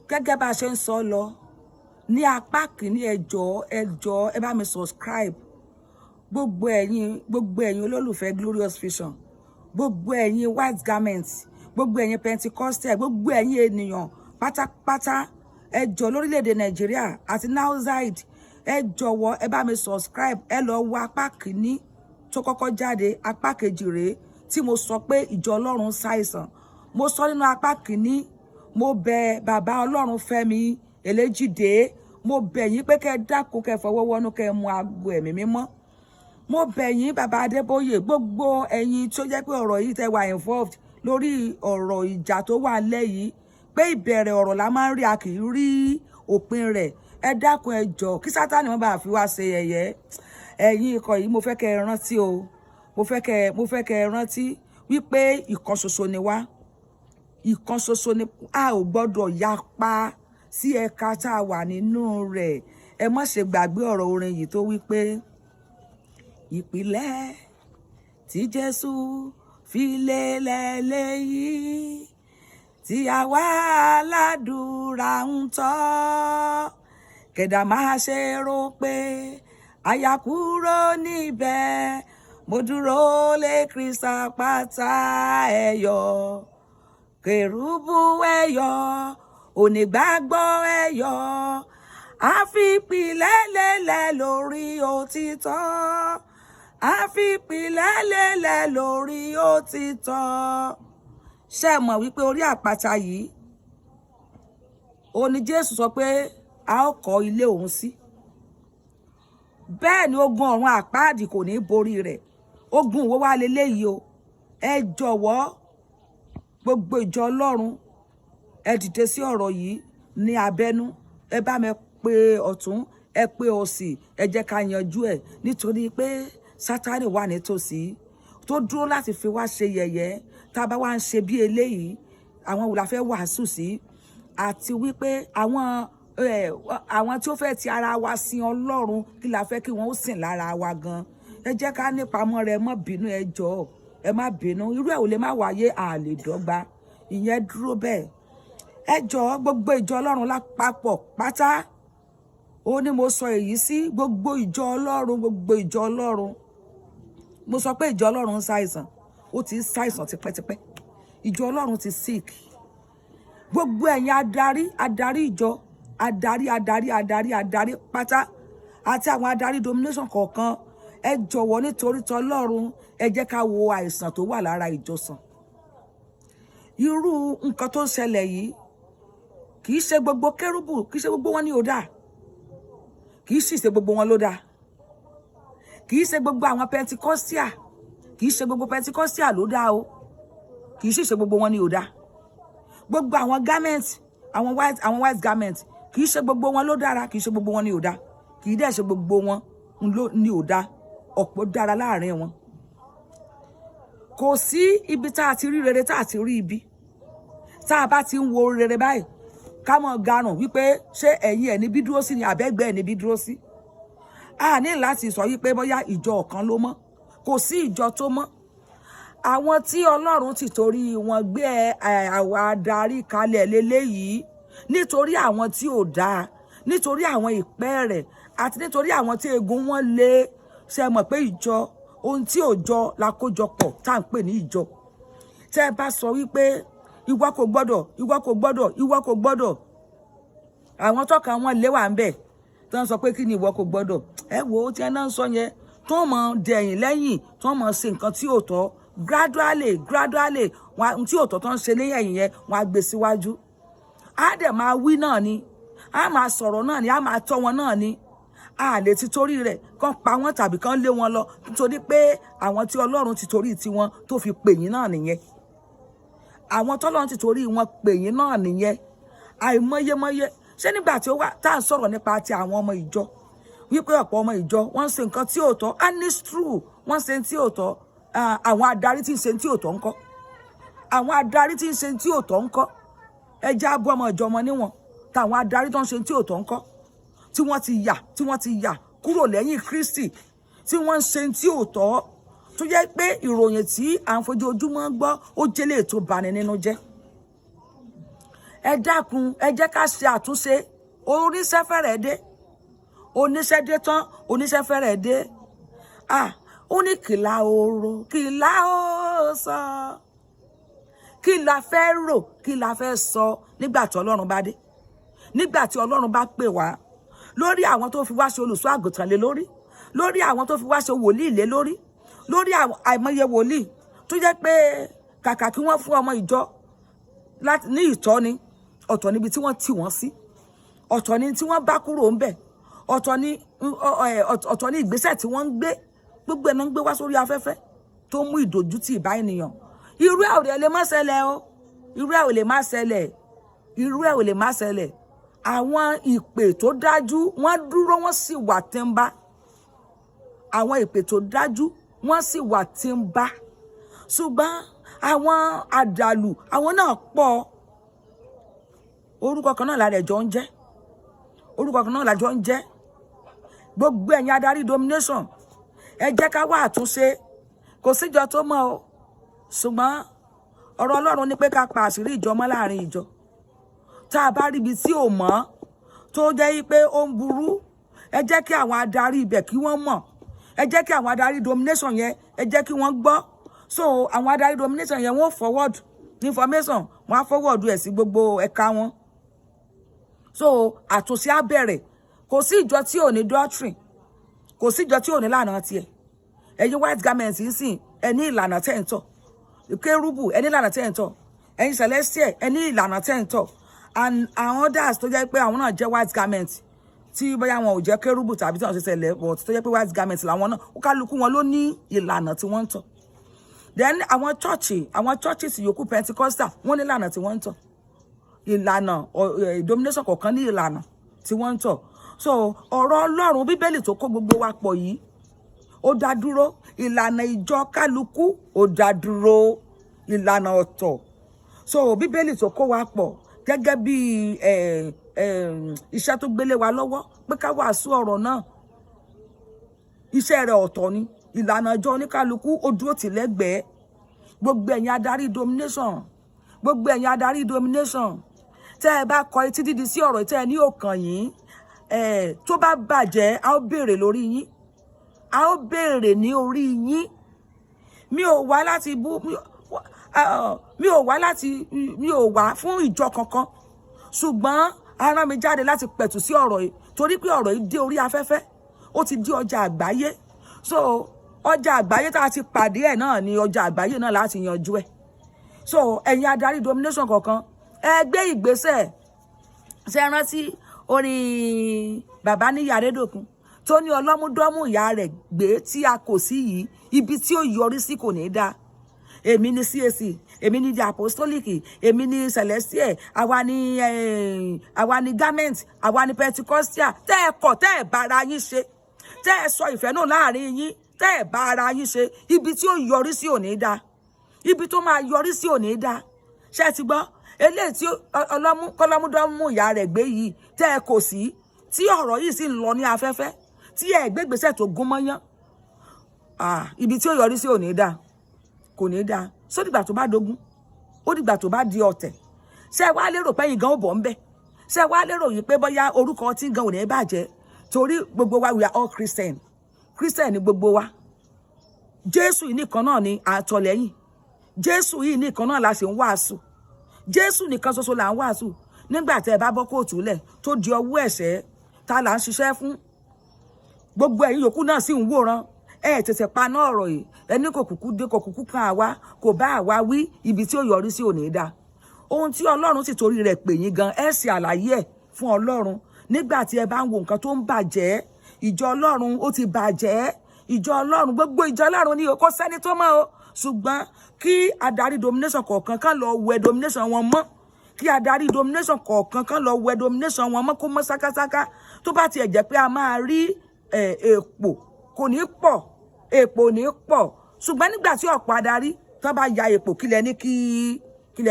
Gẹ́gẹ́ bá a ṣe ń sọ lọ ní apá kìíní, ẹ jọ̀ọ́, ẹ jọ̀ọ́, ẹ bá mi subscribe. Gbogbo ẹ̀yin olólùfẹ́ Glorious Vision, gbogbo ẹ̀yin white garment, gbogbo ẹ̀yin Pentecostal, gbogbo ẹ̀yin ènìyàn pátápátá, ẹ jọ̀ọ́, lórílẹ̀‐èdè Nàìjíríà àti outside, ẹ jọ̀wọ́, ẹ bá mi subscribe. Ẹ lọ wo apá kìíní tó kọ́kọ́ jáde. Apá kejì rèé tí mo sọ pé ìjọ Ọlọ́run ṣàìsàn. Mo sọ nínú apá kìíní, mo bẹ̀ bàbá Ọlọ́run Fẹ́mi Eléjìdé, mo bẹ̀ yín pé kẹ́ ẹ dákun, kẹ́ ẹ fọwọ́ wọnú, kẹ́ ẹ mu agbo ẹ̀mí mímọ́. Mo bẹ̀ yín, bàbá Adébóyè, gbogbo ẹ̀yin tó jẹ́ pé ọ̀rọ̀ yìí tẹ́ wà involved lórí ọ̀rọ̀ ìjà tó wà nílẹ̀ yìí, pé ìbẹ̀rẹ̀ ọ̀rọ̀ la máa ń rí, a kì í rí òpin rẹ̀. Ẹ dákun, ẹ jọ̀ọ́, kí Sátánì wọn bá fi wá ṣe yẹ̀yẹ́. Ẹ̀yin ikọ̀ yìí, mo fẹ́ kẹ́ ẹ rántí o, mo fẹ́ kẹ́ ẹ rántí wípé ìkan ṣoṣo ni wá, ìkan ṣoṣo ni. A ò gbọ́dọ̀ yapa sí ẹ̀ka tá a wà nínú rẹ̀. Ẹ má ṣe gbàgbé ọ̀rọ̀ orin yìí tó wípé ìpìlẹ̀ tí Jésù fi lélẹ̀ léyìí tí àwa aládùúrà ń tọ́, kẹ̀dà máa ṣe rò pé àyà kúrò níbẹ̀. Mo dúró lé Kristi àpáta, ẹ̀yọ̀ kérúbù, ẹ̀yọ̀ onígbàgbọ́, ẹ̀yọ̀ àfipìlẹ̀ lélẹ̀ lórí òtítọ́, àfipìlẹ̀ lélẹ̀ lórí òtítọ́. Ṣé ẹ mọ̀ wípé orí àpáta yìí ó ní Jésù sọ pé a ó kọ́ ilé òun sí? Bẹ́ẹ̀ ni ogun ọ̀run àpáàdì kò ní borí rẹ̀. Ogun wo wá leléyìí o? Ẹ jọ̀wọ́, gbogbo ìjọ Ọlọ́run, ẹ dìde sí ọ̀rọ̀ yìí ní abẹ́nú. Ẹ bá mi pé ọ̀tún, ẹ pé òsì, ẹ jẹ́ ká yanjú ẹ̀, nítorí pé Sátánì wà nítòsí tó dúró láti fi wá ṣe yẹ̀yẹ́. Tá a bá wá ń ṣe bí eléyìí, àwọn wo la fẹ́ wàásù sí? Àti wípé àwọn tí ó fẹ́ ti ara wa sin Ọlọ́run, kí la fẹ́ kí wọ́n ó sìn lára wa gan? Ẹ jẹ́ ká nípamọ́ rẹ. Mọ́ bínú, ẹ jọ̀ọ́, ẹ má bínú. Irú ẹ̀ ò lè má wáyé, a lè dọ́gba. Ìyẹn dúró bẹ́ẹ̀. Ẹ jọ̀ọ́, gbogbo ìjọ Ọlọ́run lápapọ̀ pátá, ó ní mo sọ èyí sí. Gbogbo ìjọ Ọlọ́run, gbogbo ìjọ Ọlọ́run, mo sọ pé ìjọ Ọlọ́run ń ṣàìsàn. Ó ti ń ṣàìsàn tipẹ́tipẹ́. Ìjọ Ọlọ́run ti sick. Gbogbo ẹ̀yin adarí, adarí ìjọ, adarí, adarí, adarí, adarí pátá, àti àwọn adarí denomination kọ̀ọ̀kan, ẹ jọ̀wọ́, nítorí tọlọ́run, ẹ jẹ́ ká wo àìsàn tó wà lára ìjọsàn. Irú nǹkan tó ń ṣẹlẹ̀ yìí, kì í ṣe gbogbo kérúbù, kì í ṣe gbogbo wọn ní ó dáa, kì í sì ṣe gbogbo wọn ló dáa. Kì í ṣe gbogbo àwọn Pentecostal, kì í ṣe gbogbo Pentecostal ló dáa o, kì í sì ṣe gbogbo wọn ní ó dáa. Gbogbo àwọn garment, àwọn white garment, kì í ṣe gbogbo wọn ló dára, kì í ṣe gbogbo wọn ní ó dáa, kì í dẹ̀ ṣe gbogbo wọn ló ní ó dáa. Ọ̀pọ̀ dára láàrin wọn. Kò sí ibi tá a ti rí rere tá a ti rí ibi. Tá a bá ti ń wo rere báyìí, ká mọ̀ garùn wípé ṣé ẹ̀yin ẹ̀ níbí dúró sí ni àbẹ́gbẹ́ ẹ̀ níbí dúró sí. A ní láti sọ wípé bóyá ìjọ kan ló mọ́. Kò sí ìjọ tó mọ́. Àwọn tí Ọlọ́run ti torí wọn gbé àwa adarí kalẹ̀ leléyìí, nítorí àwọn tí ò dáa, nítorí àwọn ìpẹ́ rẹ̀, àti nítorí àwọn tí egun wọn lé. Ṣe mọ̀ pé ìjọ, ohun tí ò jọ la kójọ pọ̀ tá à ń pè ní ìjọ? Tẹ́ ẹ bá sọ wípé ìwọ kò gbọ́dọ̀, ìwọ kò gbọ́dọ̀, ìwọ kò gbọ́dọ̀, àwọn tọ́ka wọn lé wà ń bẹ̀ tí wọ́n sọ pé kí ni ìwọ kò gbọ́dọ̀? Ẹ wo tí ẹ náà ń sọ yẹn, tó mọ̀ dẹ̀yìn lẹ́yìn, tó mọ̀ ṣe nǹkan tí ò tọ́. Gradually, gradually, wọn tí ò tọ́ tó ń ṣe lẹ́yìn yẹn, wọn á gbé síwájú. Á dẹ̀ máa wí náà ni, á máa sọ̀rọ̀ náà ni, á máa tọ́ wọn náà ni. A lè ti torí rẹ̀ kán pa wọ́n tàbí kán lé wọn lọ, nítorí pé àwọn tí Ọlọ́run ti torí tiwọn tó fi pè yín náà nìyẹn. Àwọn tọ́lọ́run ti torí wọn pè yín náà nìyẹn. Àìmọyemọye. Ṣé nígbà tí ó wà tá à ń sọ̀rọ̀ nípa ti àwọn ọmọ ìjọ, wípé ọ̀pọ̀ ọmọ ìjọ wọ́n ń ṣe nǹkan tí ò tọ́, and it's true, wọ́n ń ṣe tí ò tọ́. Àwọn adarí tí ń ṣe tí ò tọ́ ńkọ́? Àwọn adarí tí ń ṣe tí ò tọ́ ńkọ́? Ẹ jẹ́ á bú ọmọ ìjọ ọmọ níwọ̀n. Táwọn adarí tó ń ṣe tí ò tọ́ ńkọ́, tí wọ́n ti yà, tí wọ́n ti yà kúrò lẹ́yìn Kristi, tí wọ́n ń ṣe tí ò tọ́, tó jẹ́ pé ìròyìn tí à ń fojoojúmọ́ gbọ́, ó jẹ́ lè tó bani nínú jẹ́. Ẹ dákun, ẹ jẹ́ ká ṣe àtúnṣe. Oníṣẹ́ fẹ́rẹ̀ dé, oníṣẹ́ dé tán, oníṣẹ́ fẹ́rẹ̀ dé. Ah, ó ní kìlà ooro, kìlà ó sọ, kí la fẹ́ rò, kí la fẹ́ sọ nígbà tí Ọlọ́run bá dé, nígbà tí Ọlọ́run bá pè wá, lórí àwọn tó fi wá ṣe olùṣọ́ àgùntàn lé lórí, lórí àwọn tó fi wá ṣe wòlíì lé lórí, lórí àwọn àìmọye wòlíì tó jẹ́ pé kàkà kí wọ́n fún ọmọ ìjọ láti ní ìtọ́ni, ọ̀tọ̀ níbi tí wọ́n tì wọ́n sí, ọ̀tọ̀ ni tí wọ́n bá kúrò ń bẹ̀, ọ̀tọ̀ ní ìgbésẹ̀ tí wọ́n ń gbé. Gbogbo ẹ̀ náà ń gbé wá sórí afẹ́fẹ́ tó mú ìdójútì bá ènìyàn. Irú ẹ̀ ò lè má ṣẹlẹ̀ o, irú ẹ̀ ò lè má ṣẹlẹ̀, irú ẹ̀ ò lè má ṣẹlẹ̀. Àwọn ìpè tó dájú, wọ́n dúró, wọ́n sì wà tẹ́ńbà. Àwọn ìpè tó dájú, wọ́n sì wà tẹ́ńbà, ṣùgbọ́n àwọn àdàlù, àwọn náà pọ̀. Orúkọ kan náà la rẹ̀ jọ ń jẹ́, orúkọ kan náà la jọ ń jẹ́. Gbogbo ẹ̀yin adarí domination, ẹ jẹ́ ká wá àtúnṣe. Kò síjọ tó mọ́ o, ṣùgbọ́n ọ̀rọ̀ Ọlọ́run ní pé ká pa àṣírí ìjọ mọ́ láàrin ìjọ. Tá a bá ríbi tí ò mọ́, tó jẹ́ pé ó ń burú, ẹ jẹ́ kí àwọn adarí ibẹ̀ kí wọ́n mọ̀. Ẹ jẹ́ kí àwọn adarí domination yẹn, ẹ jẹ́ kí wọ́n gbọ́. So àwọn adarí domination yẹn, wọ́n forward information, wọ́n á forward ẹ̀ sí gbogbo ẹ̀ka wọn. So àtúnṣe á bẹ̀rẹ̀. Kò sí ìjọ tí ò ní doctrine, kò sí ìjọ tí ò ní ìlànà tiẹ̀. Ẹ̀yin white garment ń sìn, ẹ ní ìlànà tẹ̀ ń tọ̀. Kérúbù, ẹ ní ìlànà tẹ̀ ń tọ̀. Ẹ̀yin Celestial, ẹ ní ìlànà tẹ̀ ń tọ̀. And àwọn others tó jẹ́ pé àwọn náà jẹ́ white garment, tí bóyá wọn ò jẹ́ kérúbù tàbí tí wọ́n ṣe ṣẹlẹ̀, but tó jẹ́ pé white garment làwọn náà, ó kálukú wọn ló ní ìlànà tí wọ́n ń tọ̀. Then àwọn church, àwọn churches yòókù, Pentecostal, wọ́n ní ìlànà tí wọ́n ń tọ̀. Ìlànà domination kọ̀ọ̀kan ní ìlànà tí wọ́n ń tọ̀. So ọ̀rọ̀ Ọlọ́run, Bíbélì tó kó gbogbo wa pọ̀ yìí, ó dá dúró. Ìlànà ìjọ kálukú, ó dá dúró, ìlànà ọ̀tọ̀. So Bíbélì tó kó wa pọ̀ gẹ́gẹ́ bí iṣẹ́ tó gbélé wa lọ́wọ́ pé ká wàásù ọ̀rọ̀ náà, iṣẹ́ rẹ̀ ọ̀tọ̀ ni. Ìlànà ìjọ oníkálukú, ó dúró tì lẹ́gbẹ̀ẹ́. Gbogbo ẹ̀yin adarí domination, gbogbo ẹ̀yin adarí domination, tẹ́ ẹ bá kọ etí dídi sí ọ̀rọ̀ tẹ́ ẹ ní òkàn yín, tó bá bàjẹ́, a ó béèrè lórí yín, a ó béèrè ní orí yín. Mi ò wá láti bú, mi ò wá láti, mi ò wá fún ìjọ kankan, ṣùgbọ́n a rán mi jáde láti pẹ̀tù sí ọ̀rọ̀ yìí, torí pé ọ̀rọ̀ yìí dé orí afẹ́fẹ́, ó ti di ọjà àgbáyé. So ọjà àgbáyé tá a ti pàdé ẹ̀ náà ni ọjà àgbáyé náà láti yanjú ẹ̀. So ẹ̀yin adarí domination kọ̀ọ̀kan, ẹ gbé ìgbésẹ̀. Ṣe rántí orin bàbá ní Yàrédòkun tó ní ọlọ́múdọ́mú ìyá rẹ̀ gbé tí a kò sí yìí, ibi tí ó yọrí sí kò ní dáa? Èmi ni CAC, èmi ni the Apostolic, èmi ni Celestial, àwa ni garment, àwa ni Pentecostal. Tẹ́ ẹ kọ̀, tẹ́ ẹ bá ara yín ṣe, tẹ́ ẹ sọ ìfẹ́ náà láàrin yín, tẹ́ ẹ bá ara yín ṣe, ibi tí ó yọrí sí ò ní dáa, ibi tó máa yọrí sí ò ní dáa. Ṣé ẹ ti gbọ́ eléyìí tí ọlọ́mú kọ́lọ́múdọ́mú ìyá rẹ̀ gbé yìí, tẹ́ ẹ kò sí, tí ọ̀rọ̀ yìí sì ń lọ ní afẹ́fẹ́, tí ẹ gbégbèsè tó gún mọ́yán, ibi tí ó yọrí sí ò ní dáa, kò ní dáa. Sódìgbà tó bá dogun, ó dìgbà tó bá di ọ̀tẹ̀, ṣé ẹ wá lérò pé yín gan ó bọ̀ ń bẹ̀? Ṣé ẹ wá lérò yìí pé bóyá orúkọ tí gan ò ní bàjẹ́? Torí gbogbo wa, we are all Christian. Christian ni gbogbo wa. Jésù yìí nìkan náà ni àtọ̀lẹ́yìn. Jésù yìí nìkan náà la sì ń wàásù. Jésù nìkan ṣoṣo là ń wàásù. Nígbà tẹ́ ẹ bá bọ́ kóòtù lẹ̀, tó di ọwọ́ ẹ̀ṣẹ̀, ta là ń ṣiṣẹ́ fún? Gbogbo ẹ̀yin yòókù náà sì ń wòran. Ẹ tètè paná ọ̀rọ̀ yìí. Ẹni kò kúkú dé, kò kúkú kan àwa, kò bá àwa wí. Ibi tí ó yọrí sí ò ní dáa. Ohun tí Ọlọ́run sì torí rẹ̀ pè yín gan, ẹ ṣe àlàyé ẹ̀ fún Ọlọ́run nígbà tí ẹ bá ń wo nǹkan tó ń bàjẹ́. Ìjọ Ọlọ́run, ó ti bàjẹ́. Ìjọ Ọlọ́run, gbogbo ìjọ Ọlọ́run ni kò sẹ́ni tó mọ̀ o. Ṣùgbọ́n kí adarí domination kọ̀ọ̀kan kan lọ wẹ domination wọn mọ́, kí adarí domination kọ̀ọ̀kan kan lọ wẹ domination wọn mọ́, kó mọ́ sákásáká. Tó bá tiẹ̀ jẹ́ pé a máa rí èpò, kò ní pọ̀, èpò ní pọ̀. Ṣùgbọ́n nígbà tí ọ̀pọ̀ adarí tó bá ya èpò, kílẹ̀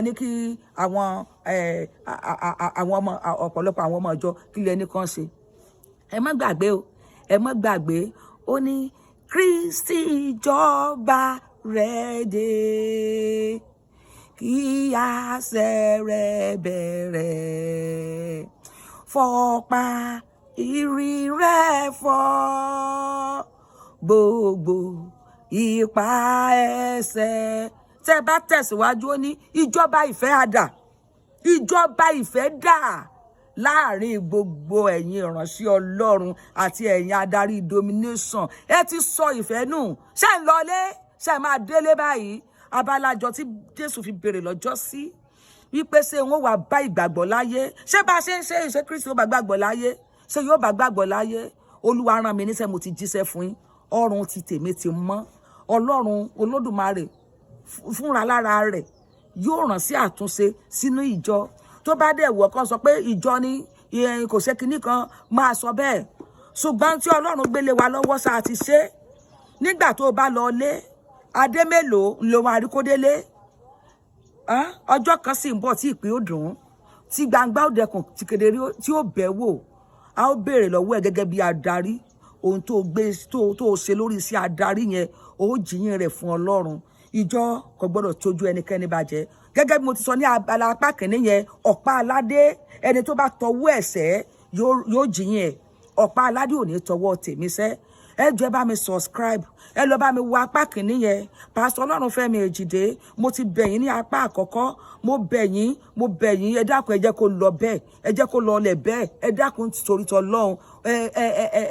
ní kí àwọn ọmọ, ọ̀pọ̀lọpọ̀ àwọn ọmọ ìjọ, kílẹ̀ ní kàn ṣe? Ẹ má gbàgbé o, ẹ má gbàgbé. Ó ní Kristi, ìjọba rẹ̀ dé. Kí àṣẹ rẹ̀ bẹ̀rẹ̀, fọ̀pá ìrì rẹ̀ fọ́ gbogbo ipa ẹ̀ṣẹ̀. Tẹ́ bá tẹ̀síwájú, ó ní ìjọba ìfẹ́ àdà, ìjọba ìfẹ́ dà láàrin gbogbo ẹ̀yin ìránṣẹ́ Ọlọ́run àti ẹ̀yin adarí domination. Ẹ ti sọ ìfẹ́ nù. Ṣé ń lọlé? Ṣé máa délé báyìí? Abalajọ tí Jésù fi béèrè lọ́jọ́ sí wípé ṣé wọn wà bá ìgbàgbọ́ láyé? Ṣé bá a ṣe ń ṣe ìṣe Kristi ó bá gbàgbọ́ láyé? Ṣé yóò bá gbàgbọ́ láyé? Olúwa rán mi níṣẹ́, mo ti jíṣẹ́ fún yín. Ọrùn ti tèmi ti mọ́. Ọlọ́run Olódùmarè fúnra lára rẹ̀ yóò ràn sí àtúnṣe sínú ìjọ. Tó bá dẹ̀ wọ̀ kan sọ pé ìjọ ni kò ṣe kinní kan, máa sọ bẹ́ẹ̀. Ṣùgbọ́n tí Ọlọ́run gbélé wa lọ́wọ́ sáà ti ṣe, nígbà tó o bá lọ lé, adé mélòó ló máa rí kó délé? Ọjọ́ kan sì ń bọ̀ tí ìpín ó dùn ún, tí gbangba ó dẹkùn, tí kedere tí ó bẹ̀ wò. A ó béèrè lọ́wọ́ ẹ gẹ́gẹ́ bí adarí ohun tó gbé tó ṣe lórí iṣẹ́ adarí yẹn. Ó jìyìn rẹ̀ fún Ọlọ́run. Ìjọ kò gbọ́dọ̀ tójú ẹnikẹ́ni bàjẹ́. Gẹ́gẹ́ bí mo ti sọ ní abala apá kìíní yẹn, ọ̀pá aládé, ẹni tó bá tọwọ́ ẹ̀sẹ̀ yóò jìyìn ẹ̀. Ọ̀pá aládé ò ní tọwọ́ tèmi sẹ́. Ẹ jọ̀ọ́, ẹ bá mi subscribe, ẹ lọ bá mi wo apá kìíní yẹn. Pásítọ̀ Ọlọ́runfẹ́mi Èjìdé, mo ti bẹ̀ yín ní apá àkọ́kọ́. Mo bẹ̀ yín, mo bẹ̀ yín. Ẹ dákun, ẹ jẹ́ kó lọ bẹ́ẹ̀, ẹ jẹ́ kó lọ ọlẹ̀ bẹ́ẹ̀. Ẹ dákun, torí tọlọ́run, ẹ ẹ ẹ ẹ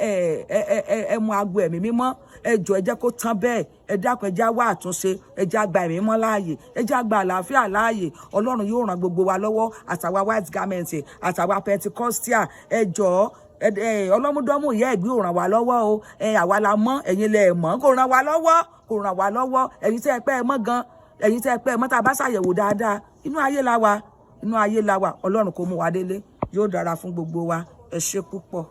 ẹ ẹ ẹ ẹ mú agbo ẹ̀mí mímọ́. Ẹ jọ̀ọ́, ẹ jẹ́ kó tán bẹ́ẹ̀. Ẹ dákun, ẹ jẹ́ á wá àtúnṣe, ẹ jẹ́ á gba ẹ̀mí mímọ́ láàyè, ẹ jẹ́ á gba àlàáfíà láàyè. Ọlọ́run yóò ràn gbogbo wa lọ́wọ́, àtàwa white garment, àtàwa Pentecostal. Ẹ jọ̀ọ́, ọlọ́múdọ́mù ìyá ẹ̀gbẹ́ ò ràn wá lọ́wọ́ o. Ẹ àwa la mọ́, ẹ̀yin lẹ mọ́. Kò ràn wá lọ́wọ́, kò ràn wá lọ́wọ́. Ẹ̀yin tẹ́ ẹ pẹ́ ẹ mọ́ gan, ẹ̀yin tẹ́ ẹ pẹ́ ẹ mọ́, tá a bá ṣàyẹ̀wò dáadáa, inú ayé la wà, inú ayé la wà. Ọlọ́run kò mú wa délé. Yóò dára fún gbogbo wa. Ẹ ṣé púpọ̀.